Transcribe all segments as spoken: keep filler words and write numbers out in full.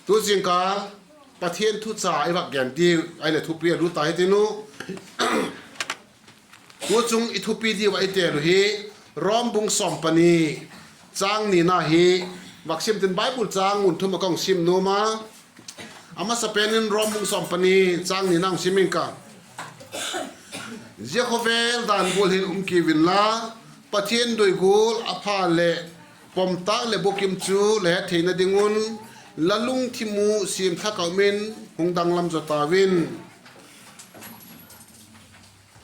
Tu zingkal Pathian thucha i vak gen diu ahileh thupi a lut ta hitiu. Tuchung i thupi diu ah i tel uh hi Rom bung sawm pani, châng nina hi vak sim tin, Bible châng mun thum ah ka hung sim nuam a. A masapen in Rom bung sawm pani, châng nina hung sim ing ka. Zia khawvel dan gual hin um kiu inla, Pathian doi gual a pha leh pom tâk leh bukim chu la het theina ding un, la lungthim uh siam thak ah um in hung danglam zaw tau in.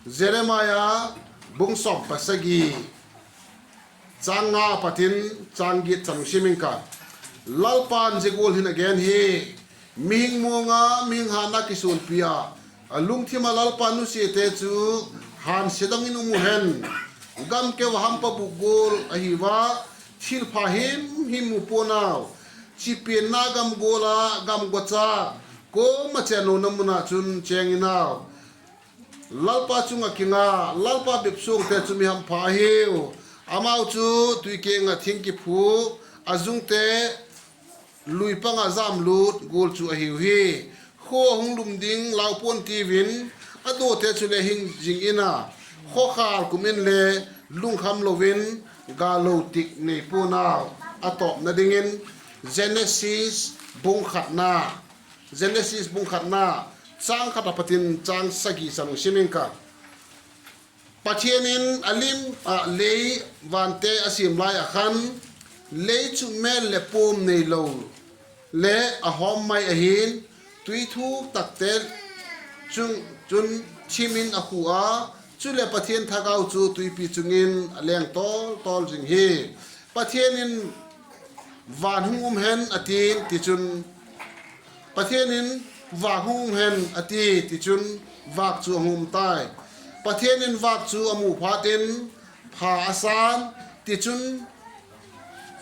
Jeremiah bung sawm pasagi, châng nga pat in châng giat chan sim ing ka. Lalpa'n zia gual hin a gen hi: Mihing muang a, mihing hânna kisuanpi a, a lungthim ah Lalpa nusiate chu hânsia dang in um u hen. Gam keu ah hampa bûk gual ahiu a, thilpha himhim mu pua'n au. Chipianna gam gual ah gamguacha, kuama chênlona mun ah chun chêng in au. Lalpa chung ah kinga, Lalpa bep suangte chu mi hampha ahiu. Amau chu tui kiang ah thing kiphu, a zungte lui pang ah jamlut gual chu ahiu hi. Khua hung lum ding lau pua'n tiu in, a dawte chule hing zing in a, khawkhâl kum inle lungkham lo in, galo tik nei pua'n au. A tawpna dingin, Genesis bung khatna, Genesis bung khatna, châng khat a pat in châng sagi chan sim ing ka. Pathian in a lim ah lei, vante a siam lai ah khan, lei chu mêl leh puam neilo le a hawm mai ahi'n, tui thuk takte chung chun thim in a khu a, chuleh Pathian thagau chu tuipi chung in a leng tawl tawl zing hi. Pathian in, Van hung um hen, a ti'n, tichun, Pathian in, Vâk hung um hen, a ti, tichun, vâk chu a hung um tai. Pathian in vâk chu a mu phat in, pha a sa'n, tichun,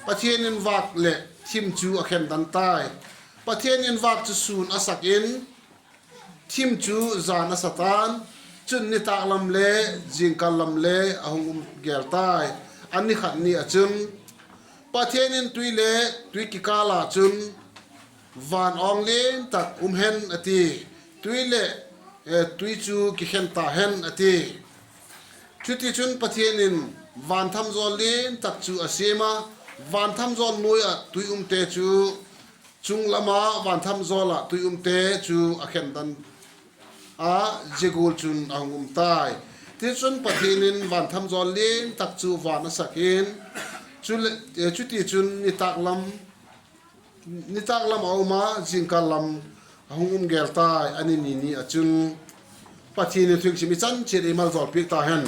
Pathian in vâk leh thim chu a khen dan tai. Pathian in vâk chu sûn a sak in, thim chu jan a sa ta'n, chun nitâk lam le zingkal lam le a hung um gêl tai. A ni khat ni ah chun, Pathian in, Tui le tui kikâl ah chun van awng lian tak um hen, a ti. Tui leh, eh, tui chu kikhen ta hen, a ti. Chutichun, Pathian in van thamjawl lian tak chu a siam a, van thamjawl nuai ah tui umte chu, chung lam ah van thamjawl ah tui umte chu a khen dan a, zia gual chun a hung um tai. Tichun, Pathian in van thamjawl lian tak chu van a sak in, chule, eh, chutichun nitâk lam, nitâk lam a um a, zingkal lam a hung um gêl tai. A ni ni ni ah chun Pathian in thu sim i chan chiat i maljawl piak ta hen.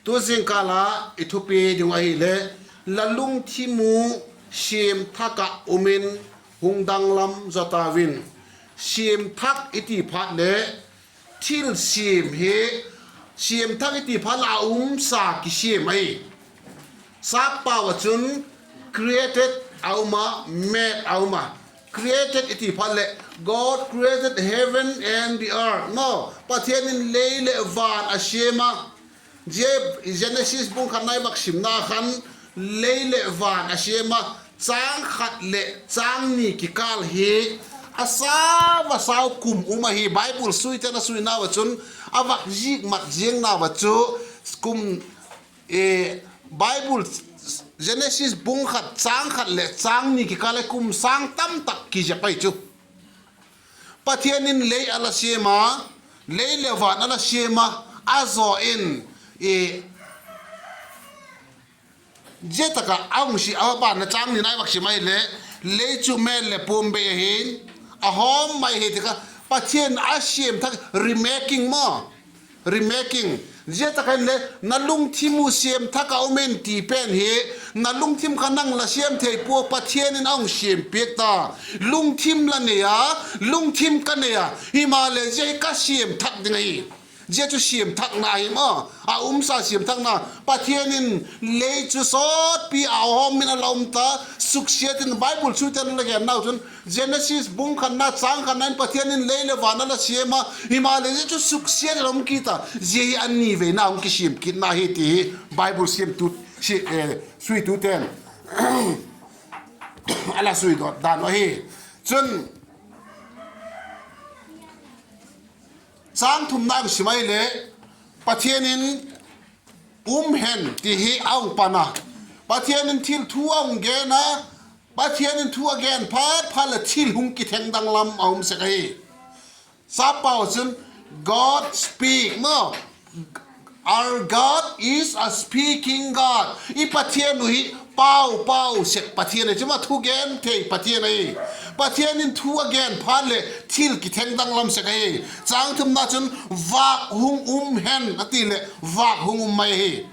Tu zingkal ah i thupi ding ahileh, La lungthim uh siam thak ah um in hung danglam zaw tau in. Siam thak i ti phat leh, thil siam hi, siam thak i ti phat leh a umsa kisiam ahi. Sâkpau ah chun created a um a, made a um a. Created i ti phat leh, God created heaven and the earth, maw. Pathian in lei leh van a siam a. Zia Genesis bung khatna i vak simna khan, lei leh van a siam a, châng khat leh châng ni kikâl hi a sau a sau kum um ahi. Bible suite'n a suinau ah chun, a vak zik mat ziangnau ah chu, kum, eh, Bible Genesis bung khat châng khat leh châng ni kikâl hi kum sâng tamtak kizep ahi chu. Pathian in lei a la siam a, lei leh van a la siam a, a zaw in, i, zia tak ah a hung si, a banna châng nina i vak sim ahileh, lei chu mêl leh puam bei ahi'n, a hawm mai hi ti kha, Pathian a siam thak, remaking maw. Remaking. Zia tak ah inle, Na lungthim uh siam thak ah um in, ti pen hi, na lungthim kha nang la siam thei pua, Pathian in a hung siam piak ta. Lungthim la nei a, lungthim ka nei a, himaleh zia hi ka siam thak ding ahi. Zia chu siam thakna ahi maw. A umsa siam thakna. Pathian in lei chu sawtpi a hawm in a la um ta, suksiat in. Bible suite'n a la gennau chun, Genesis bung khatna châng khatna in Pathian in lei leh van a la siam a, himaleh zia chu suksiat in a um kit a, zia hi a ni veina hung kisiam kitna hi ti hi Bible siamtu, suitute'n a la suidawt dan uh ahi. Chun, châng thumna sim ahileh, Pathian in um hen ti hi a hung pan a. Pathian in thil thu a hung gen a, Pathian in thu a gen phat phat leh thil hung kitheng danglam a um sek ahi. Sappau chun, God speak maw. Our God is a speaking God. I Pathian uh hi pau pau sek Pathian ahi, chu ma thugen thei Pathian ahi. Pathian in thu a gen phat leh thil kitheng danglam sek ahi. Châng thumna chun, vâk hung um hen a ti leh vâk hung um mai ahi.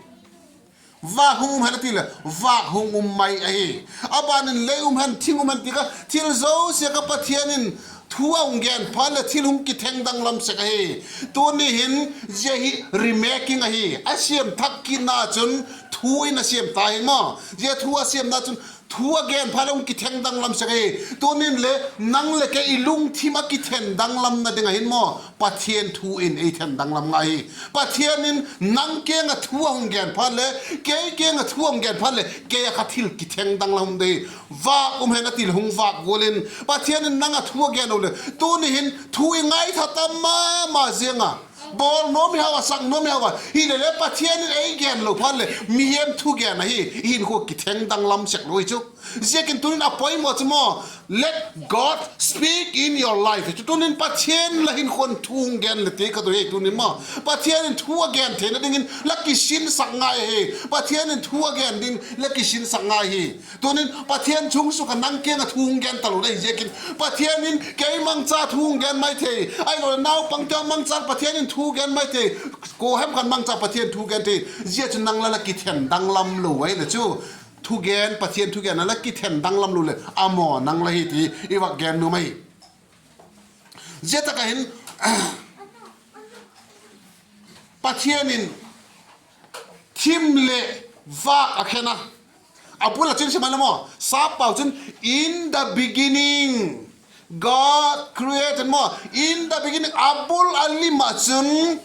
Vâk hung um hen a ti leh vâk hung um mai ahi. A ban in lei um hen, thing um hen ti kha, thil zosia kha Pathian in thu a hung gen phat leh thil hung kitheng danglam sek ahi. Tuni hin zia hi remaking ahi. A siam thak kitna chun thu in a siam ta hi maw. Zia thu a siamna chun thu a gen phat leh hung kitheng danglam sek ahi. Tunin le nang leh kei i lungthim a kitheng danglamna ding ah hin maw, Pathian thu in ei theng danglam ngai hi. Pathian in nang kiang ah thu a hung gen phat leh, kei kiang ah thu a hung gen phat leh, kei ah kha thil kitheng danglam dei. Vâk um hen a ti leh hung vâk gual in, Pathian in nang ah thu a gen lo leh, tuni hin thu i ngaitha tam ma ma ziang a, bawl nuam i hau a, sak nuam i hau a, hileh le Pathian in ei gen lo phat leh mihem thugen ahi, i hinkhua kitheng danglam sek lo hi chu. Ziakin tunin a poimaw chu maw, let God speak in your life. Chu tunin Pathian la hinkhua'n thu hung gen le ti ka doi hi tunin maw. Pathian in thu a gen theina dingin la kisinsak ngai hi. Pathian in thu a gen ding la kisinsak ngai hi. Tunin Pathian chung suk ah nang kiang ah thu hung gen talo la hi ziakin, Pathian in kei mangcha thu hung gen mai thei, ahiloleh naupangte mangcha Pathian in thu gen mai thei, kua hem khan mangcha Pathian thu gen thei. Zia chu nang la la kitheng danglam lo ahileh chu, thugen, Pathian thugen a la kitheng danglam lo leh a maw nang la hi ti i vak gen nuam ahi. Zia tak ah hin Pathian in thim leh vâk a khen a. A bul a chun sim a le maw, Sappau chun, in the beginning God created maw, in the beginning, a bul a lim ah chun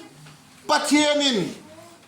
Pathian in,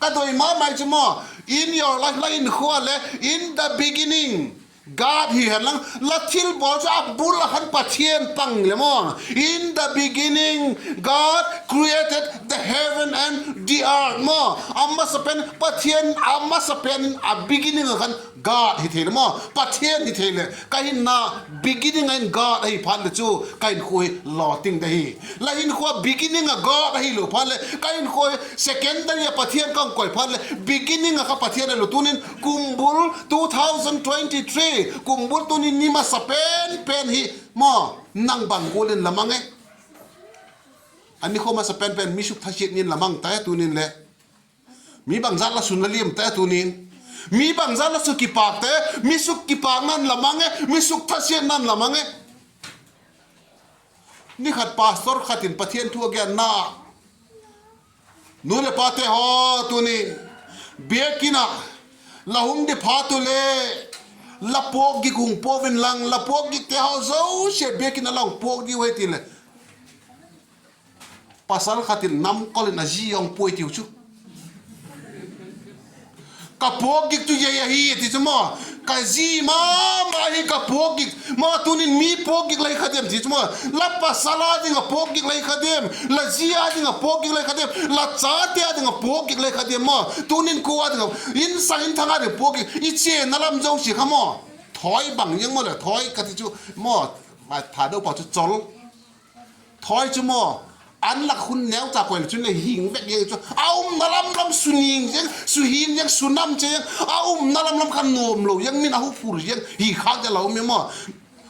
ka doi ma mai chu maw, in your life, la hinkhua le, in the beginning God hi hen lang, la thilbawl chu a bul ah khan Pathian pang le maw. In the beginning God created the heaven and the earth maw. A masapen Pathian, a masapen in a beginning ah khan God hi thei le maw. Pathian hi thei leh ka hinna beginning ah in God ahi phat leh chu ka hinkhua hi lawting de hi. La hinkhua beginning ah God ahilo phat leh ka hinkhua hi secondary ah Pathian ka hung koi phat leh beginning ah kha Pathian ahilo. Tunin kumbul two thousand twenty-three, kumbul tuni ni masapen pen hi maw, nang bang gual in la mang e? A nikhua masapen pen mi suk thasiat ni in la mang ta e tunin le. Mi bangzat la sun la liam ta e tunin. Mi bangzat la suk kipâk ta e, mi suk kipâkna'n la mang e, mi suk thasiatna'n la mang e. Ni khat pastor khat in Pathian thu a genna, nu leh pate haw, tuni biakin ah la hung di phat u le, la puakgik hung pua un lang, la puakgikte haw zosia biakin ah la hung puak diu ahi ti leh, pasal khat in namkol in a zi hung pua tiu chu. Ka puakgik chu zia ahi ti chu maw. Ka zi ma ma hi ka puakgik. Maw tunin mi puakgik la hi kha diam ti chu maw. La pasal a ding ah puakgik la hi kha diam. La zi a ding ah puakgik la hi kha diam. La chate a ding ah puakgik la hi kha diam maw. Tunin kua ding ah, insang inthang a ding puakgik. I chiana lam zosia kha maw, thawi bang ziang maw le, thawi ka ti chu maw, Thadou pau chu chol. Thawi chu maw, an lak hun neucha koi le chun le hing vek ziang chu. A umna lam lam su ning ziang, su hing ziang, su nam che ziang. A umna lam lam kha nuam lo ziang, min a huphur ziang hi khâk de la um e maw.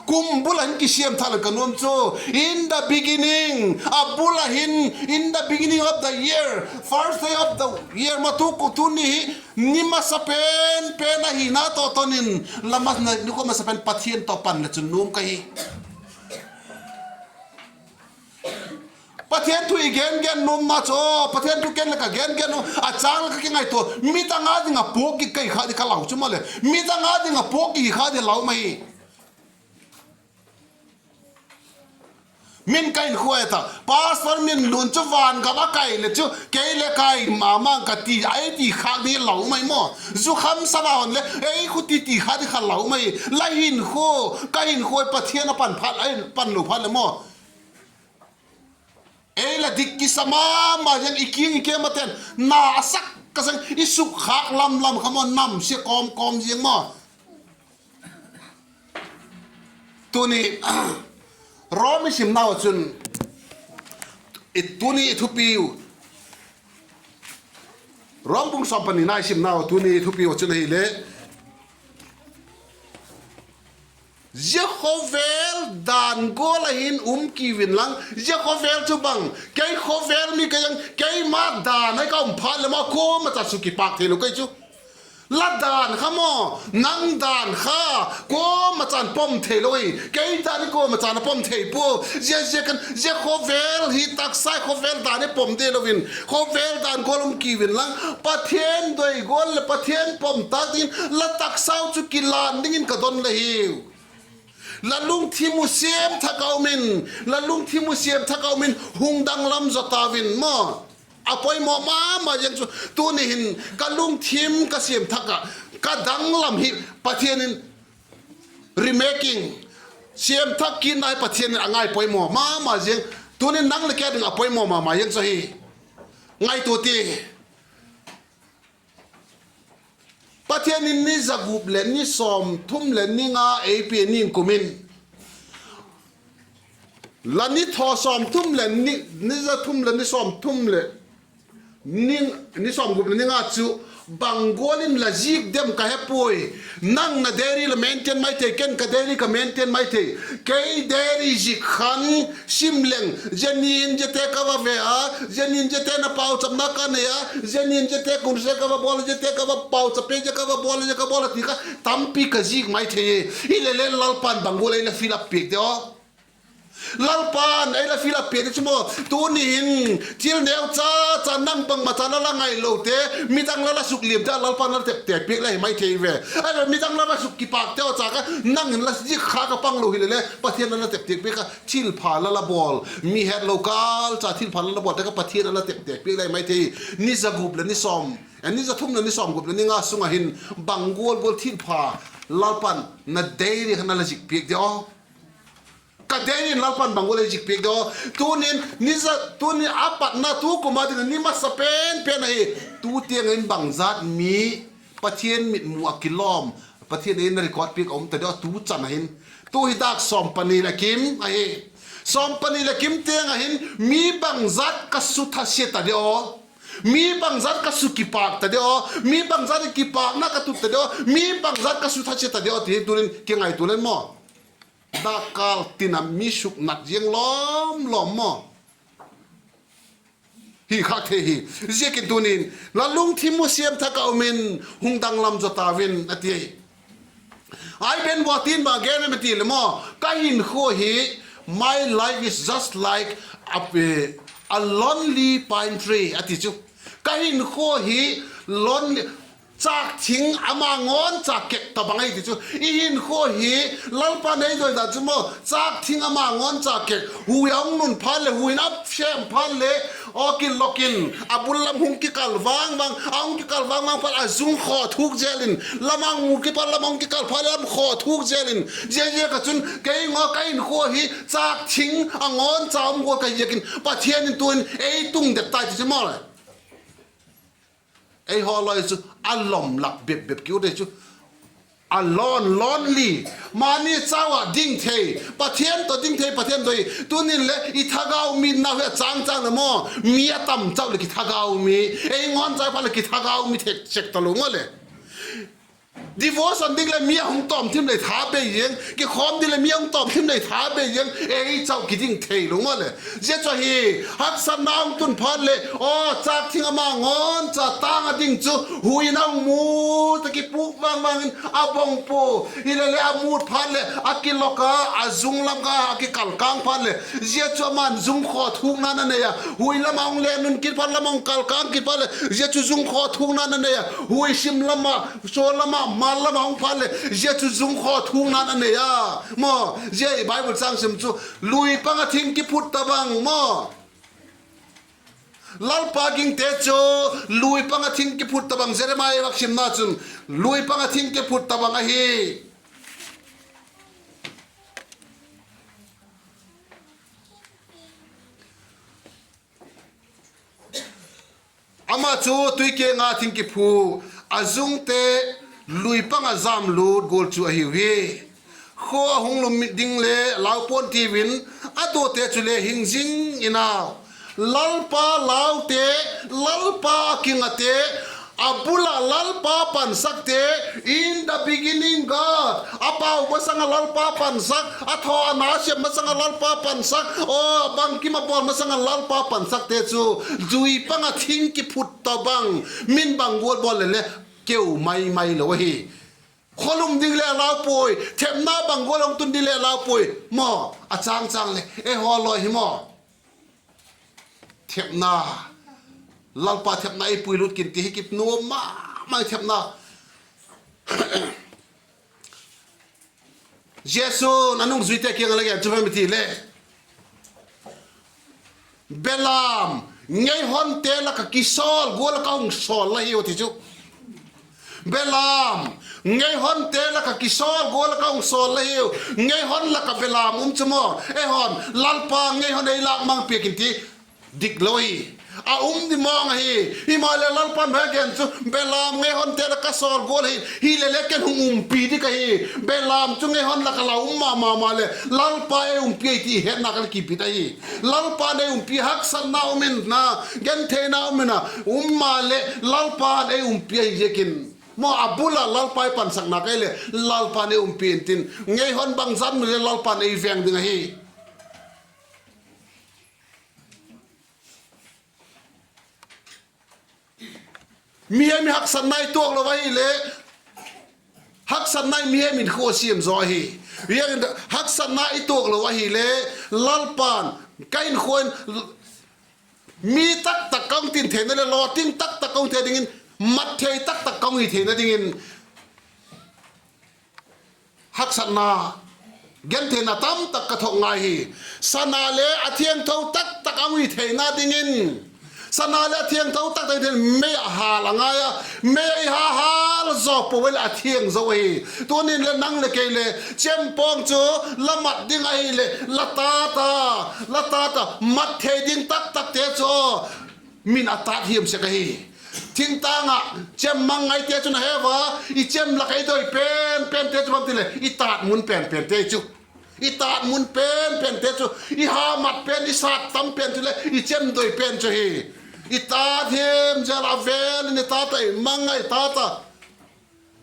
Kumbul ah hin kisiam tha le ka nuam chu. In the beginning, a bul ah hin, in the beginning of the year, first day of the year, ma tu ku tuni hi, ni masapen pen ahina tawh ton in, la ma, nikhua masapen Pathian tawh pan le chun nuam ka hi. Pathian thu i gen gen nuamna chu, Pathian thu ken le ka gen gen nuam, a châng le ka kingaitua, midang a ding ah puakgik ka hi kha di ka lau chu maw le, midang a ding ah puakgik hi kha di lau ma hi. Min ka hinkhua ta, pastor min lun chu van gam a kai leh chu kei le kai ma mang ka ti, ei ti khâk ding lo mai maw. Zu kham sa ma hon le ei khu ti ti kha di kha lo mai. La hinkhua, ka hinkhua Pathian a pan phat, ei pan lo phat leh maw, ei la dik kisa ma ma ziang, i kiang i kêm a ten na a sak ka seng, i sukkhâk lam lam kha maw, namsia kawm kawm ziang maw. Tuni Rom i simnau ah chun, i tuni i thupiu, Rom bung sawm pani na i simnau tuni i thupiu ah chun ahileh, zia khawvel dan gual ah hin um kiu inlang, zia khawvel chu bang, kei khawvel mi ka hi ang, keima dan ah ka um phat leh maw, kuama cha sukipâk theilo ka hi chu. La dan kha maw, nang dan kha, kuama chan pom theilo hi, kei dan hi kuama chan a pom thei pua. Ziaziak in zia khawvel hi, taksa khawvel dan hi pom ding lo in, khawvel dan gual um kiu inlang, Pathian doi gual leh Pathian pom tâk dingin la taksau chu kilân dingin ka don la hiu. La lungthim uh siam thak ah um in, la lungthim uh siam thak ah um in, hung danglam zaw tau in maw. A poimaw ma ma ziang chu, tuni hin ka lungthim ka siam thak ah, ka danglam hi Pathian in remaking, siam thak kitna hi Pathian in a ngai poimaw ma ma ziang. Tuni nang leh kei ding a poimaw ma ma ziang chu hi, ngaitua ti. Pathian in ni za gup leh ni sawmthum leh ni nga ei pia ningkum in, la ni thaw sawmthum leh ni, ni za thum leh ni sawmthum leh ni, ni sawmgup leh ni nga chu bang gual in la zik dem ka he puai. Nang na diary la maintain mai thei, ken ka diary ka maintain mai thei. Kei diary zik khan sim leng, zia ni in ziate ka va ve a, zia ni in ziate na pauchapna ka nei a, zia ni in ziate kunse ka va bawl a, ziate ka va pauchap e, zia ka va bawl a, zia ka bawl a ti kha tampi ka zik mai thei e. Hilele Lalpa'n bang gual ei la fill up piak de aw. Lalpa'n ei la fill up piak de chu maw. Tuni hin thil neu cha cha nang bangma cha la la ngailote, midang la la sukliamte a Lalpa'n la la tepte piak la hi mai thei ve. Ahileh midang la la suk kipâkte aw cha kha nang in la zik kha ka pang lo hilele Pathian la la tepte piak kha thilpha la la bawl. Mi hetlo kâl cha thilpha la la bawlte kha Pathian a la tepte piak la hi mai thei. Ni za gup leh ni sawm, ni za thum leh ni sawmgup leh ni nga sung ah hin bang gual gual thilpha Lalpa'n na diary kha na la zik piak de aw. Ka diary in Lalpa'n bang gual ei zik piak de aw. Tunin ni za, tuni a patna tu kum a ding ni masa pen pen ahi. Tu tiang in bangzat mi Pathian mitmu a kilawm, Pathian ei na record piak a um ta de aw tu chan a hin. Tu hi dâk sawm pani leh kim ahi. Sawm pani leh kim tiang a hin mi bangzat ka su thasia ta de aw. Mi bangzat ka su kipâk ta de aw. Mi bangzat in kipâkna ka tut ta de aw. Mi bangzat ka su thasia ta de aw ti tunin kingaitua len maw. Dâk kâl tin a mi suknat ziang lawm lawm maw. Hi kha thei hi. Ziakin tunin la lungthim uh siam thak ah um in, hung danglam zaw tau in a ti. Ai Ben Watin bang gen em ti leh maw, ka hinkhua hi, my life is just like a, a lonely pine tree a ti chu. Ka hinkhua hi lonely, châk thing ama ngawn cha kek tabang ahi ti chu. I hinkhua hi Lalpa'n ei doi dan chu maw, châk thing ama ngawn cha kek, hui a hung nun phat leh, hui in a sêm phat leh, aw kilok in a bul lam hung kikal vang vang, a hung kikal vang vang phat a zung khaw thuk zel in, lam a hung mu kipat lam a hung kikal phat leh lam khaw thuk zel in, ziaziak ah chun kei ngaw ka hinkhua hi châk thing a ngawn cha um gual ka hi ziakin Pathian in tuin ei tung det tai ti chu maw le. Eihaw lai chu a lom lak bep bep ki u dei chu. A lon lonely. Mani chau ah ding thei, Pathian tawh ding thei, Pathian doi. Tunin le i thagau mi nau hi a châng châng le maw, mi a tam chau leh kithagau mi. Ei ngawn chau phat leh kithagau mi thek chek talo maw le. Devotion ding leh mi a hung tawm thim lei tha bei ziang, kikhawm ding leh mi a hung tawm thim lei tha bei ziang, ei chau kiding theilo maw le. Zia chu ahi, haksatna hung tun phat leh, aw, châk thing ama ngawn cha tâng a ding chu, hui in a hung mu ta kipûk vang vang in a bawng pua. Hilele a mût phat leh a kilok a, a zung lam kha a kikal kâng phat leh, zia chu ama'n zung khaw thukna a nei a. Hui lam a hung le nun kit phat, lam a hung kal kâng kit phat leh, zia chu zung khaw thukna a nei a. Hui sim lam ah, chawl lam ah, mal lam a hung phat leh zia chu zung khaw thungna'n a nei a. Maw, zia i Bible châng sim chu, lui pang ah thing kiphut tabang maw, Lalpa gingte chu lui pang ah thing kiphut tabang, Jeremiah vak simna chun, lui pang ah thing kiphut tabang ahi. Ama chu tui kiang a thing kiphu, a zungte lui pang ah jamlut gual chu ahiu hi. Khua a hung lum ding le lau pua'n tiu in, a duate chule hing zing in au. Lalpa laute, Lalpa a kingate, a bul ah Lalpa pansakte, in the beginning God, a pau masang ah Lalpa pansak, a thaw a na sêm masang ah Lalpa pansak, aw, bangkim a bawl masang ah Lalpa pansakte chu lui pang ah thing kiphut tabang, min bang gual bawl le le keu mai mai lo ahi. Khua lum ding le lau puai, thepna bang gual hung tun ding le lau puai maw, a châng châng leh ei haw lawi hi maw. Thepna, Lalpa thepna ei puilut kin ti hi kip nuam ma mai, thepna. Jesu'n a nungzuite kiang ah la gen chu bang em i ti le, belam ngeihonte lak ah kisawl gual ah ka hung sawl la hiu ti chu. Belam ngeihonte lak ah kisawl gual ah ka hung sawl la hiu. Ngeihon lak ah belam um chu maw, eihaw'n Lalpa ngeihon ei lâk mang piak in ti dik lo hi. A um di mawng ahi. Himaleh Lalpa'n a gen chu, belam ngeihonte lak ah ka sawl gual hi, hile le ken hung umpi ding ka hi. Belam chu ngeihon lak ah la um ma ma ma leh Lalpa ei umpi ahi ti hetna ka la kibit ahi. Lalpa'n ei umpi, haksatna um in a, gentheina um in a, um maleh Lalpa'n ei umpi ahi ziakin, maw, a bul ah Lalpa ei pansakna ka hi leh Lalpa'n ei umpi intin, ngeihon bangzat um leh Lalpa'n ei veng ding ahi. Mihem i haksatna i tuak lo ahile, haksatna i mihem in khua siam zaw ahi. Haksatna i tuak lo ahile, Lalpa'n, ka hinkhua in mi taktak ka hung tin theina leh lawting taktak ka hung thei dingin, mat thei taktak ka hung hi theina dingin, haksatna, gentheina tamtak ka thuak ngai hi. Sana le a thiangtho taktak a hung hi theina dingin, sana leh a thiangtho taktak hi theina dingin mei ah hâl a ngai a, mei ah i ha hâl zaw pua leh a thiang zo ahi. Tunin leh nang leh kei le chempawng chu la mat ding ahileh la tat a, la tat a mat thei ding taktakte chu min a tat hiam sek ahi. Thingtâng ah chem mang ngaite chun a he ua, i chem lak ah i doi pen pente chu bang ti leh i tat mun pen pente chu, i tat mun pen pente chu, i ha mat pen, i sat tam pen chu leh i chem doi pen chu hi. I tat hiam zel a vel in i tat a, i mang a i tat a.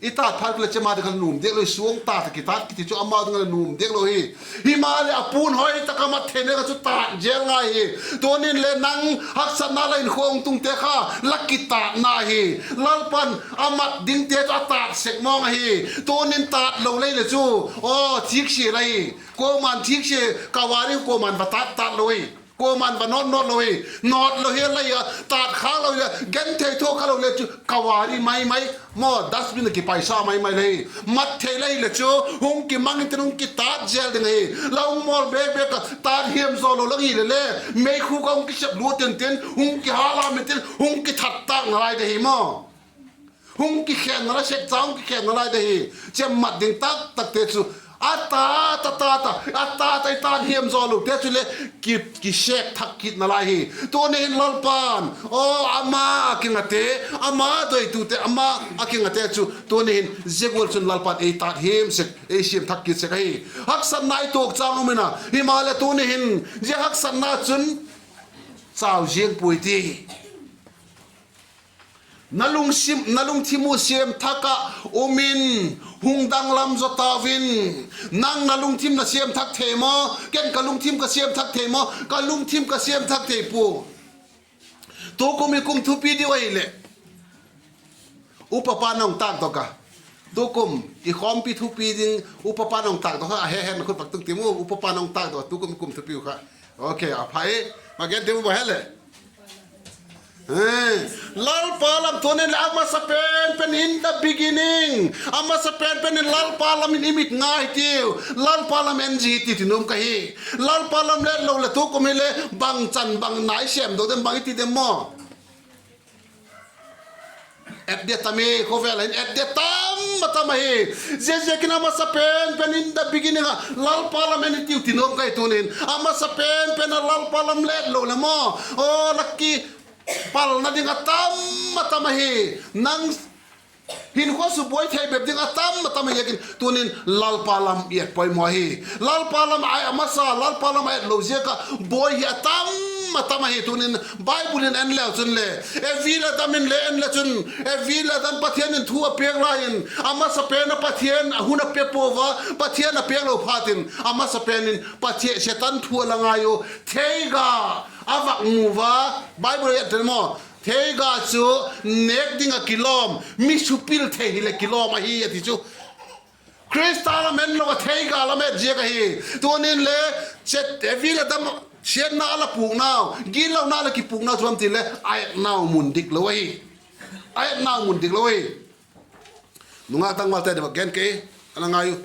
I tat phat leh chem a ding kha nuam diak lo hi, suang tat a kitat kiti chu amau ding a nuam diak lo hi. Himaleh a puan hoi tak a mat theina kha chu tat zel ngai hi. Tunin le nang haksatna la inkhawng tungte kha la kitatna hi. Lalpa'n a mat dingte chu a tat sek mawng ahi. Tunin tat lo lei le chu, aw, thiksia la hi. Kuama'n thiksia, kawari kuama'n va tat tat lo hi. Kuama'n va nawt nawt lo hi. Nawt lo hi la hi a, tat khâk lo hi a, genthei thua kha lo le chu kawari mai mai, maw, dustbin a kipaisa mai mai le hi. Mat thei la hi le chu hung kimang intin hung kitat zel ding ahi. La hung mawl bêk bêk a tat hiam zaw lo la hi le le, meikhuk ah hung kisep lut intin, hung kihâl lam intin hung kithat tâk nalai de hi maw. Hung kikhen nalai, sek cha hung kikhen nalai de hi. Chem mat ding taktakte chu a tat a, tat a, a tat a, i tat hiam zaw lote chu le ki, kisek thak kit nalai hi. Tuni hin Lalpa'n, aw, ama a kingate, ama doitute, ama a kingate chu tuni hin zia gual chun Lalpa'n ei tat hiam sek, ei siam thak kit sek ahi. Haksatna i tuak châng um in a, himaleh tuni hin zia haksatna chun chau ziang puai ti. Na lungthim, na lungthim uh siam thak ah um in, hung danglam zaw tau in. Nang na lungthim na siam thak thei maw? Ken ka lungthim ka siam thak thei maw? Ka lungthim ka siam thak thei pua. Tukum i kum thupi diu ahileh, upa pa'n a hung tâkdok a. Tukum i khawmpi thupi ding upa pa'n a hung tâkdok a, a he het na khut vak tung tim u, upa pa'n a hung tâkdok a, tukum i kum thupi uh kha. Ok, a pha e. Ma gen tim u ba he le. Lalpa lam tunin leh a masa pen pen in the beginning, a masa pen pen in Lalpa lam in i mit ngai hitiu, Lalpa lam en zi hitiu ti nuam ka hi. Lalpa lam let lo leh tu kum hile bangchan bang nai sêm do dem bang i ti dem maw? Et dia tam i, khawvel ah hin et dia tam a tam ahi. Ziaziakin a masa pen pen in the beginning ah Lalpa lam en hitiu ti nuam ka hi tunin. A masa pen pen a Lalpa lam let lo leh maw, aw, la kipalna ding a tam a tam ahi. Nang hinkhua subuai thei bep ding a tam a tam ahi ziakin tunin Lalpa lam i et poimaw ahi. Lalpa lam a masa, Lalpa lam a et lo ziak ah buai hi a tam a tam ahi. Tunin Bible in en leu chun le, Evi le Adam in le en le chun, Evi le Adam Pathian in thu a piak lai in, a masa pen a Pathian a hun a pe pua a, Pathian a piak lo phat in a masa pen in Pathian, Setan thu a la ngai u, theiga a vak mu a, Bible a et ten maw, theiga chu nêk ding ah kilawm, mi supil thei hileh kilawm ahi a ti chu. Khrista lam en lo a theiga lam et ziak ahi. Tunin le, Evi le Adam siatna a la pûknau, gitlona la kipûknau chu bang ti leh a etnau mun dik lo ahi. A etnau mun dik lo ahi. Nungak tangvalte ding a gen kei, a la ngai u.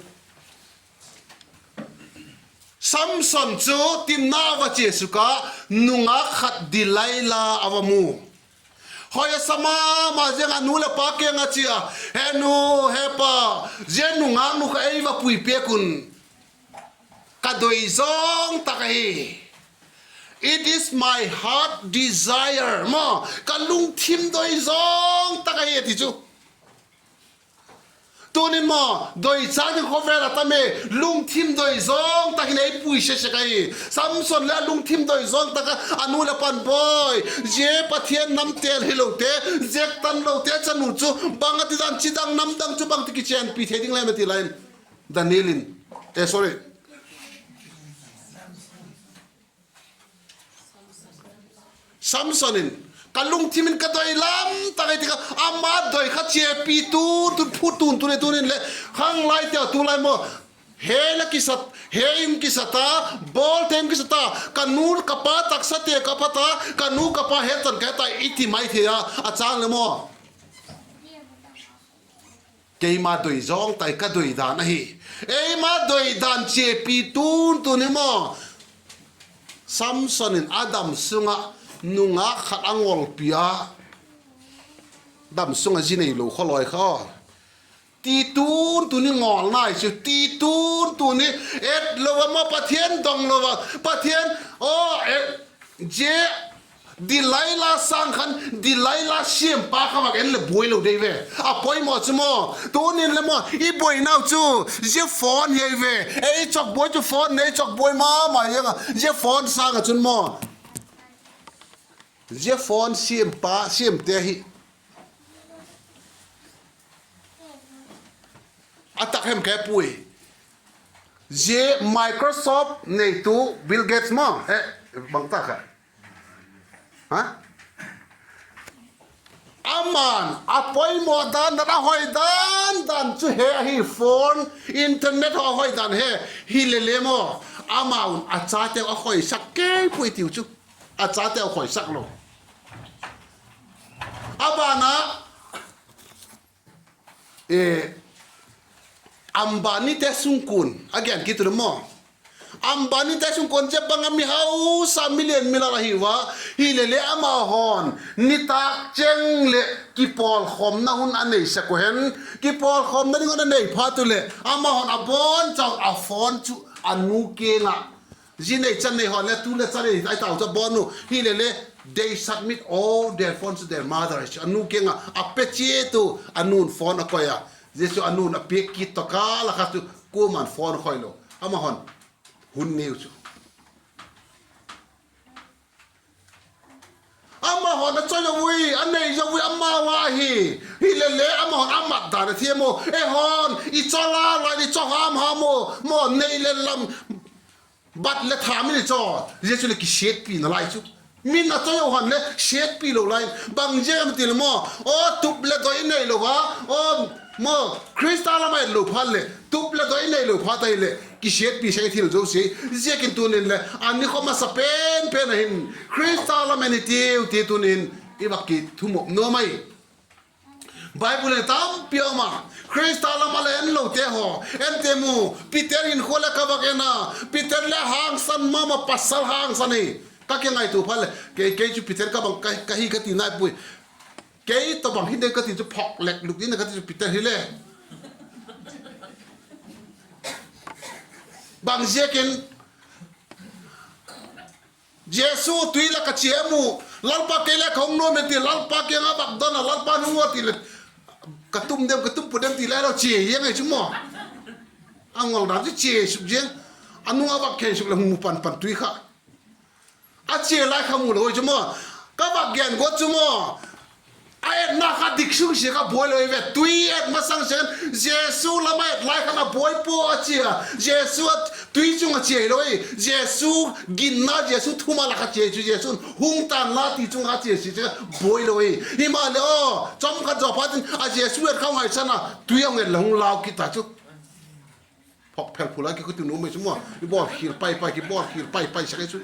Samson chu tinna a va chia suk a, nungak khat Delilah a va mu. Hoi a sa ma ma ziang a, nu leh pa kiang a chia, He nu, he pa, zia nungaknu kha ei va pui piak un, ka doi zawng tak ahi. It is my heart desire maw, ka lungthim doi zawng tak ahi a ti chu. Tunin maw, doichâk ding khawvel a tam e, lungthim doi zawng tak in ei pui sek sek ahi. Samson leh a lungthim doi zawng tak a, a nu leh pa'n, Bawi, zia Pathian nam têl hilote, zek tan lote chanu chu bang a ti dan, chi dang nam dang chu bang ti kichenpi thei ding lem a ti lai in, Daniel in, eh, sorry, Samson in, Ka lungthim in ka doi lam tak ahi ti kha, ama doi kha chiapi tun tun, phu tun tun e. Tunin le khanglaite, tulai maw, he la kisa, he in kisa ta, bawl te in kisa ta, ka nu ka pa taksate ka pha ta, ka nu ka pa het tan ka het ta i ti mai thei a, a châng le maw, keima doi zawng tak ka doi dan ahi. Eima doi dan chiapi tun tun hi maw, Samson in a dam sung ah nungak khat a ngolpi a, dam sung ah zi neilo khawlawi kha, ti tun tun hi ngawlna hi chu, ti tun tun hi et lo a maw, Pathian dong lo a, Pathian, aw, zia Delilah sâng khan Delilah siampa kha vak en leh buai lo dei ve. A poimaw chu maw, tunin le maw, i buainau chu zia phone hi ahi ve. Ei chawkbuai chu phone nei chawkbuai ma ma ziang a, zia phone sâng ah chun maw, zia phone siampa, siamte hi a tak hem khe puai. Zia Microsoft neitu Bill Gates maw, he, bang ta kha, ama'n a poimaw dan dan, a hoi dan dan chu he ahi, phone, internet haw a hoi dan he. Hilele maw, amau'n a chateu a hoisak kei puai tiu chu. A chateu hoisak lo. A ban ah, Ambanite sungkuan a gen kit u maw. Ambanite sungkuan zia bang a mi hausa, mi lian mi lal ahi ua. Hilele amahaw'n nitâk cheng leh kipawlkhawmna hun a neisak u hen. Kipawlkhawmna ding hun a nei phat u leh amahaw'n a bawn chau a phone chu a nu kiang ah, zi nei chan nei haw le tu le chan nei ahi tau chu a bawn u. Hilele they submit all their phones to their mother. A nu kiang ah a pe chiat u, a nu'n phone a koi a. Zia chu a nu'n a piak kit tawh kâl a kha chu kuama'n phone a khoi lo. Amahaw'n hun neu chu amahaw'n a choi zo ui, a nei zo ui, amau a hi. Hilele amahaw'n a mat dan a thiam u. Eihaw'n i chaw la lai, i chaw ham ham u maw, nei le lam, bat le tham in i chaw. Zia chu leh kisiatpi nalai chu. Min a choi u han le siatpi lo lai. Bang ziak em ti le maw, aw, tup leh doi i nei lo a, aw, maw, Khrista lam a et lo phat leh, tup leh doi i nei lo phat ahileh kisiatpi sek i thil zosia. Ziakin tunin le a nikhawm a sa pen pen a hin Khrista lam en i tiu ti tunin i va kithumop nuam ai. Bible in tampi a um a, Khrista lam a la en lote haw, en tiam u, Peter hinkhua leh ka vak en a, Peter le hangsan ma ma, pasal hangsan hi. Ka kingaitua phat leh, kei, kei chu Peter ka bang ka, ka hi ka ti nai puai. Kei tawhbang hi ding ka ti chu phawk lek luk ding ka ti chu Peter hile. Bang ziakin, Jesu tui lak ah chia mu, Lalpa kei le ka hung nuam e ti, Lalpa kiang a vak don a, Lalpa nung a ti leh, ka tum dem, ka tum pu dem ti le lo chia hiang ei chu maw. A ngol dan chu chia suk ziang, a nung a vak khei suk leh hung mu pan pan tui kha. A chia lai kha mu lo chu maw. Ka vak gen guat chu maw. A etna kha dik sung sia kha buai lo i ve. Tui et masang sian, Jesu lam a et lai khan a buai pua a chia. Jesu a tui chung a chia hilo i. Jesu ginna, Jesu thuma lak a chia chu Jesu'n hung tan la ti chung a chia si chu buai lo i. Himaleh aw, chawm khat zaw phat in a Jesu et kha hung haisan a, tui a hung et leh hung lau kit ta chu. Phawk phel phul a kikhuti nuam mai chu maw, i bawl khil pai pai, kibawl khil pai pai sak ei chu.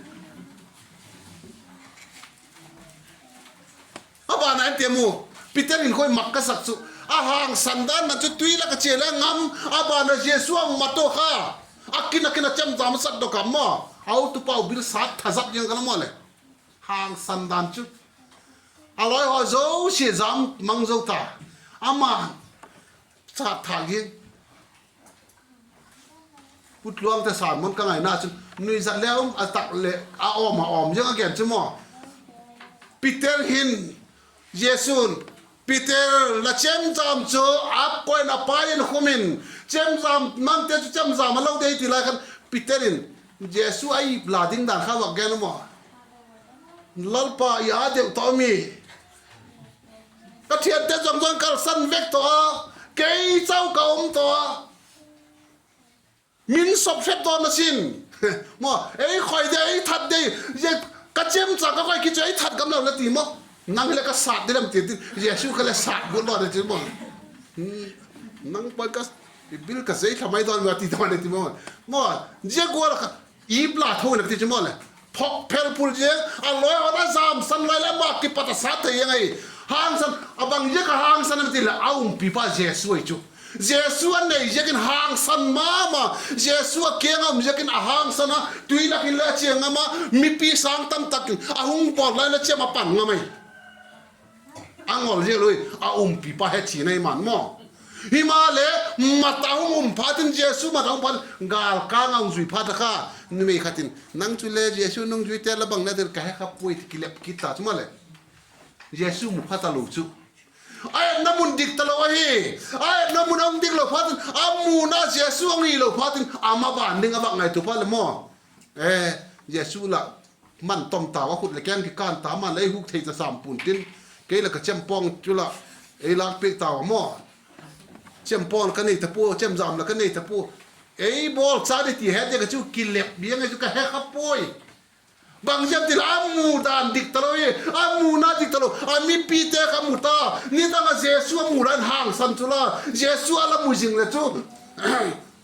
A ban a en tiam u, Peter in khoi mak ka sak chu, a hangsan dan na chu tui lak a chia le ngam, a ban a Jesu a um ma to kha, a kin a kin a chemjam a sat dok a maw, a u tu pau bil sat tha zat ziang ka la maw leh. Hangsan dan chu. A lawi haw zosia jam mang zo ta. Ama chat thak hi. Pu Tluangte sermon ka ngaina chun nuizat le um a tak leh a awm a awm ziang a gen chu maw. Peter hin, Jesu'n, Peter, la chemjam chu a koi'n a pai in khum in, chemjam mangte chu chemjam a lo dei ti lai khan, Peter in Jesu a ip la ding dan kha vak gen u maw. Lalpa, i â deu ta mi, ka thiante zong zong kalsan vek tawh a, kei chau ka um tawh a, min sop hrep tawh na sin. Maw, ei khoi de, ei that de, zia ka chemjam ka koi kit chu ei that gam lo la ti maw. Nang hileh ka sat di lam ti ti, Jesu kha le sat guat lo de ti maw. Nang poi ka, i bil ka zei tha mai dawn ma ti dawn de ti maw. Maw, zia gual kha, ip la tho na ti chu maw leh. Phawk phel phul ziang, a lawi haw a jamsan lai leh ama kipat a sat thei ang ai. Hangsan, a bang ziak a hangsan em ti leh a umpipa Jesu ahi chu. Jesu a nei ziakin hangsan ma ma, Jesu a kiang a um ziakin a hangsan a, tui lak in le a chia ngam a, mipi sâng tam tak in a hung bawl lai leh chiam a pan ngam ai. A ngol ziak lo i, a umpipa he chi nei man maw. Himaleh, mat a hung um phat in, Jesu mat a hung phat in, gâlkâng a hung zui phat a kha, numei khat in, nang chule Jesu nungzuite la bang na ding ka he kha puai ti kilep kit ta chu maw leh. Jesu mu pha talo chu. A etna mun dik talo ahi. A etna mun a hung dik lo phat in, a muna Jesu a hung hilo phat in, a maban ding a vak ngaitua phat leh maw, e, Jesu lah man tom tau a, khut leh keng kikân ta, man leh ei huk thei ta sam pua'n tin, kei lah ka chempawng chu lah ei lâk piak tau a maw. Chempawng lah ka nei ta pua, chemjam lah ka nei ta pua. Ei bawl cha di ti het ding ka chu kilep biang ei chu ka he kha puai. Bang ziak ti leh a mu dan dik talo i, a muna dik talo, a mipite kha mu ta, nidang a Jesu a mu lai in hangsan chu la, Jesu a la mu zing leh chu,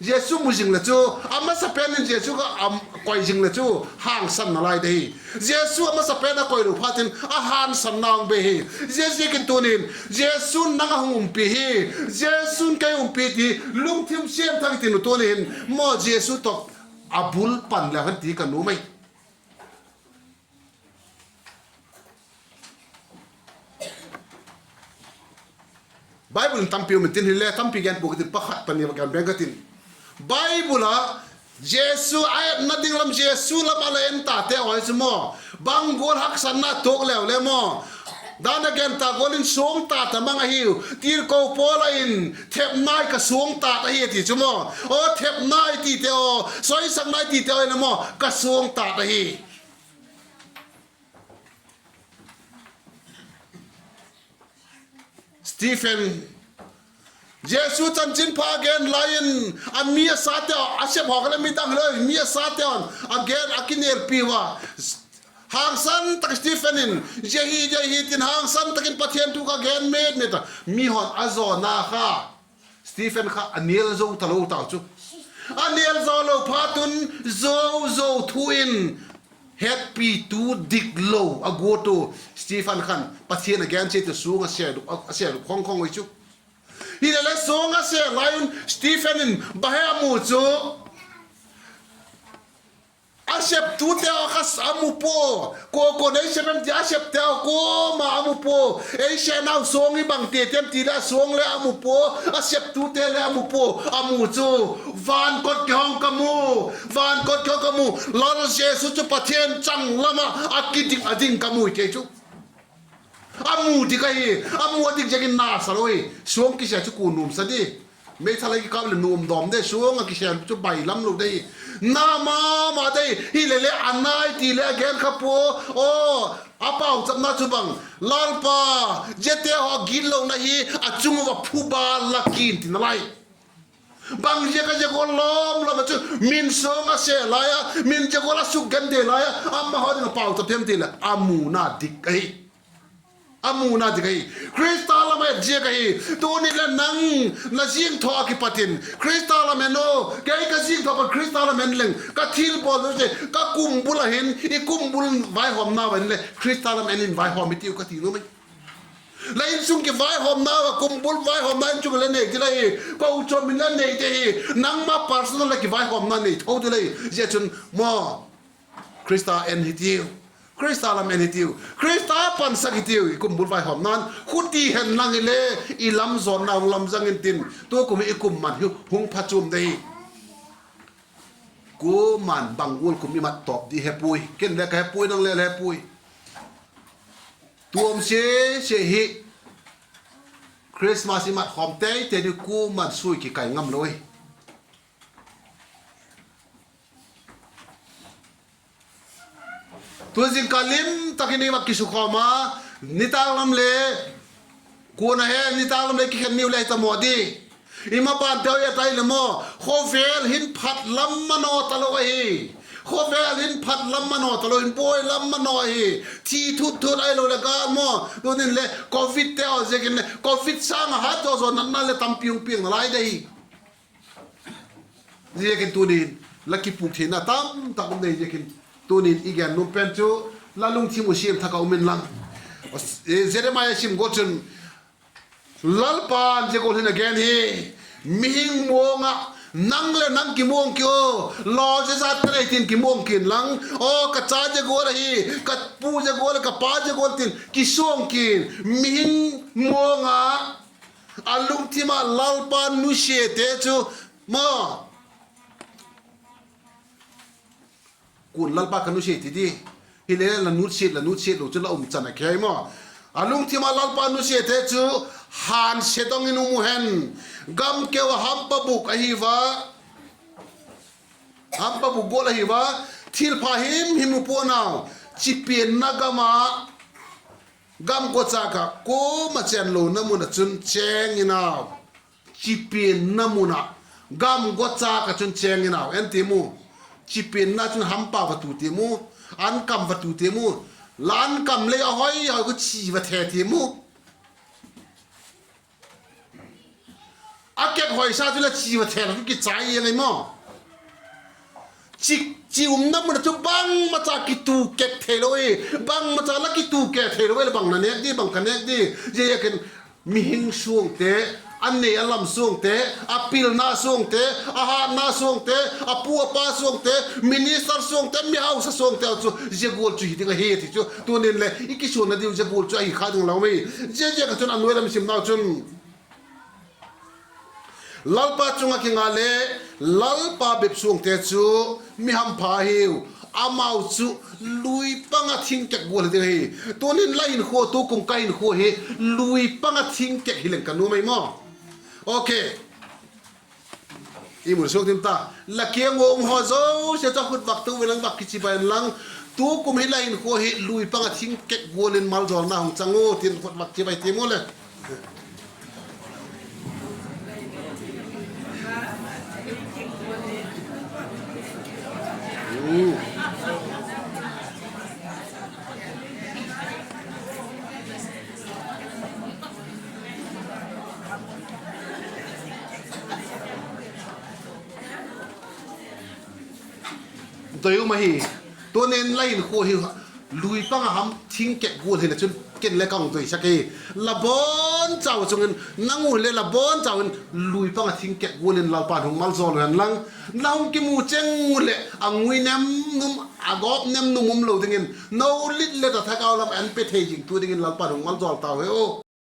Jesu mu zing leh chu, a masapen in Jesu kha a koi zing leh chu, hangsan nalai de hi. Jesu a masapen a koilo phat in a hangsan nang be hi. Zia ziakin tuni'n, Jesu'n nang a hung umpi hi, Jesu'n kei umpi ti, lungthim siam thak i tin u tuni'n, maw Jesu tawh a bul pan leu hen ti ka nuam ai. Bible in tampi um intin, hile tampi gen pua ka tin, pakhat pani va gen beng ka tin. Bible ah Jesu a etna ding lam, Jesu lam a la en tate haw chu maw, bang gual haksatna tuak leu le maw, dan a gen ta gual in suang ta ta mang ahiu. Tirko Paul a in, thepnai ka suang tat ahi a ti chu maw. Aw thepnai tite aw, soisaknai tite aw in a maw, ka suang tat ahi. Stephen, Jesu chanchinpha gen lai in, a mi a sate, a sep haw kha le midang hilo, mi a sate a gen a kinelpi ua. Hangsan tak Stephen in, zia hi, zia hi tin hangsan tak in Pathian thu kha gen met met a. Mihon a zawna kha, Stephen kha a nel zo talo tau chu. A nel zo lo phat un, zo zo thu in, hetpitu diklo a guat u Stephen khan Pathian a gen chiat u suang a sêl, a sêl khong khong ui chu. Hilele suang a sêl lai un Stephen in bang hem a mu chu, a septute haw kha a mu pua. Kua kua'n ei sep em ti a septe haw kuama a mu pua. Ei sênau suang hi bangti em ti leh a suang le a mu pua, a septute le a mu pua. A mu chu, van kot kihong ka mu, van kot kihong ka mu. Lal Jesu chu Pathian changlam ah a kiding a ding ka mu i ti chu. A mu dik ahi, a mu a dik ziakin na sa lo hi. Suang kisêl chu kua nuamsa di. Meithal a kikâp leh nuam dawm de, suang a kisêl chu bailam lo de hi. Na ma ma de hi. Hilele a nai ti leh a gen kha pua. Aw, a pauchapna chu bang, Lalpa, ziate haw gitlona hi a chung ua phuba la kin ti nalai. Bang ziak a zia gual lawm lawm a chu min suang a sêl lai a, min zia gual a sukgenthei lai a, amahaw ding a pauchap thiam ti leh a muna dik ahi. A muna dik ahi. Khrista lam a et ziak ahi. Tuni leh nang, na zingthaw a kipat in Khrista lam en u. Kei ka zingthaw a pat Khrista lam en leng ka thilbawl zosia, ka kumbul a hin, i kumbul vaihawmna va in leh Khrista lam en in vaihawm i tiu ka ti nuam e. La insung kivaihawmna a, kumbul vaihawmna insung le nei ding ahi. Kochuam in le nei ding ahi. Nangma personal le kivaihawmna nei tho ding ahi. Zia chun maw, Khrista en hitiu. Khrista lam en hitiu. Khrista pansak hitiu. I kumbul vaihawmna'n khuti hen lang hile, i lam zawnna hung lam zang intin, tukum hi i kum man hi hung phachuam ding ahi. Kuama'n bang gual kum i mat tawp di he puai. Ken le ka he puai, nang le le he puai. Tuam sia sia hi Christmas i mat khawm tei tei di, kuama'n sui kikai ngam lo i. Tu zingkal lim tak in i va kisukhawm a, nitâk lam le, kua'n a he, nitâk lam le kikhen niu le hi ta maw di. I mapanteu i a tai le maw, khawvel hin phat lam manaw talo ahi. Khawvel hin phat lam manaw talo, in buai lam manaw ahi. Thi thut thut ahilo leh gâl maw, tunin le Covid te haw ziakin le, Covid sâng a hat zaw zaw natna le tampi hung piang nalai de hi. Ziakin tunin la kipûk theina tamtak um nei ziakin, tunin i gen nuam pen chu, la lungthim uh siam thak a um inlang. Jeremiah sim gual chun, Lalpa'n zia gual hin a gen hi, mihing muang ah, nang leh nang kimuang ki u, lawm zia zat ka nei tin kimuang ki'n lang, aw ka cha zia gual ahi, ka pu zia gual, ka pa zia gual tin kisuang ki'n, mihing muang ah, a lungthim ah Lalpa nusiate chu, maw, kua'n Lalpa ka nusia ti di. Hile la nutsiat, la nutsiat lo chu la um chan a kei maw. A lungthim ah Lalpa nusiate chu hânsia dawng in um u hen. Gam keu ah hampa bûk ahi va, hampa bûk gual ahi va, thilpha him him mu pua'n au. Chipianna gam ah, gam guachâk ah kuama chênlona mun ah chun chêng in au. Chipianna mun ah, gam guachâk ah chun chêng in au. En tiam u. Chipianna chun hampa va tu tiam u. Ankam va tu tiam u. La ankam lei a hoi hoi khu chi va the tiam u. A kek hoisa chu la chi va the la chu kichai eng ai maw. Chi, chi umna mun ah chu bangmacha kitu kek theilo i, bangmacha la kitu kek theilo i leh bang na nêk di, bang ka nêk di. Ziakin mihing suangte, a nei a lam suangte, a pilna suangte, a hâtna suangte, a pu a pa suangte, minister suangte, mi hausa suangte chu zia gual chu hi ding ahi ti chu tunin le i kisuanna diu zia gual chu ahi kha ding lo mai. Ziaziak a chun a nuai lam simnau chun Lalpa chung ah kinga le, Lalpa bep suangte chu mi hampha hiu, amau chu lui pang ah thing kek gual hi ding ahi. Tunin la hinkhua, tukum ka hinkhua hi lui pang ah thing kek hi leng ka nuam ai maw. Ok. I mu suak dim ta. La kiang ua um haw zosia chu khut vak tu inlang, vak kichibai inlang. Tukum hi la hinkhua hi lui pang ah thing kek gual in maljawlna hung chang u tin khut vak chibai tiam u le. Doi um ahi. Tunin la hinkhua hi lui pang a ham thing kek gual hina chun ken le ka hung doisak e. La bawn chau chung in, nang u leh la bawn chau in lui pang a thing kek gual in Lalpa'n hung maljawl u hen lang, la hung kimu cheng u leh a ngui nem num, a gawp nem num umlo dingin, no lit le ta thagau lam an pe thei zingtu dingin Lalpa'n hung maljawl tau hen.